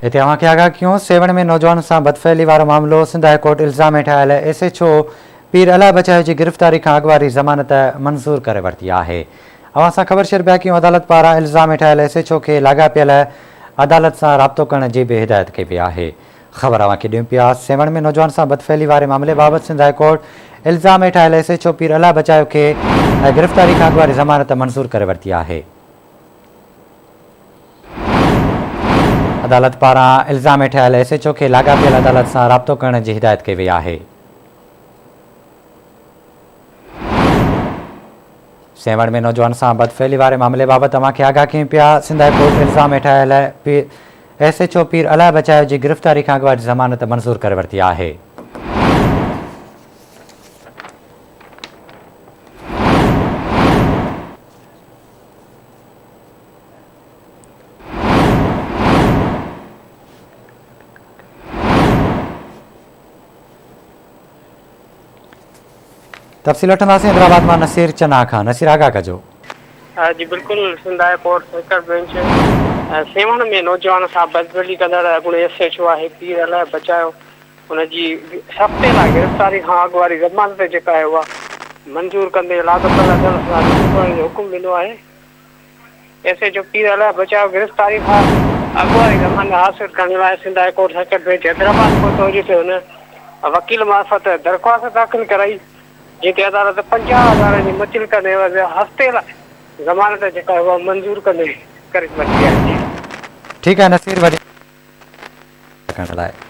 هتي اوهان کي آگاهه ڪيون، سيوهڻ ۾ نوجوان سان بدفعلي وارو معاملو، سنڌ هاء ڪورٽ الزام هيٺ آيل ايس ايڇ او پير الهه بچايو جي گرفتاري کان اڳ واري ضمانت منظور ڪري ورتي آهي. اوهان سان خبر شيئر پيا ڪيون عدالت پاران الزام هيٺ آيل ايس ايڇ او کي لاڳاپيل عدالت سان رابطو ڪرڻ جي به هدايت ڪئي وئي آهي. خبر اوهان کي ڏيون پيا، سيوهڻ ۾ نوجوان سان بدفعلي واري معاملي بابت سنڌ هاء ڪورٽ الزام هيٺ آيل ايس ايڇ او پير الهه بچايو کي گرفتاري کان اڳ واري ضمانت منظور ڪري ورتي آهي. عدالت پاران الزام هيٺ آيل ايس ايڇ او کي لاڳاپيل عدالت سان رابطو ڪرڻ جي هدايت ڪئي وئي آهي. سيوهڻ ۾ نوجوان سان بدفعلي واري معاملي بابت اوهان کي آگاهه ڪيون پيا، سنڌ هاء ڪورٽ الزام هيٺ آيل ايس ايڇ او پير الهه بچايو جي گرفتاري کان اڳ واري ضمانت منظور ڪري ورتي آهي. تفصيل وٺنداسين حيدرآباد مان نصير چنا کان نصير آگاهه ڪجو. جي بلڪل Sindh high court circuit bench Sehwan ۾ نوجوان سان بدفعلي ڪندڙ اڳوڻي ايس ايڇ او آهي پير الهه بچايو ان جي هفتي لاء گرفتاري کان اڳ واري ضمانت جيڪا آهي اها منظور ڪندي لاڳاپيل عدالت سان رجوع ڪرڻ جو حڪم ڏنو آهي. ايس ايڇ او پير الهه بچايو گرفتاري کان اڳ واري ضمانت حاصل ڪرڻ لاء Sindh high court circuit bench Hyderabad پهتو جتي هن وڪيل معرفت درخواست داخل ڪرائي جنهن تي عدالت 50 هزارن جي مچلڪن عيوض هفتي لاء ضمانت جيڪا آهي اها منظور ڪندي ڪري ورتي آهي. ٺيڪ آهي نصير وڏي ڪرڻ لاء.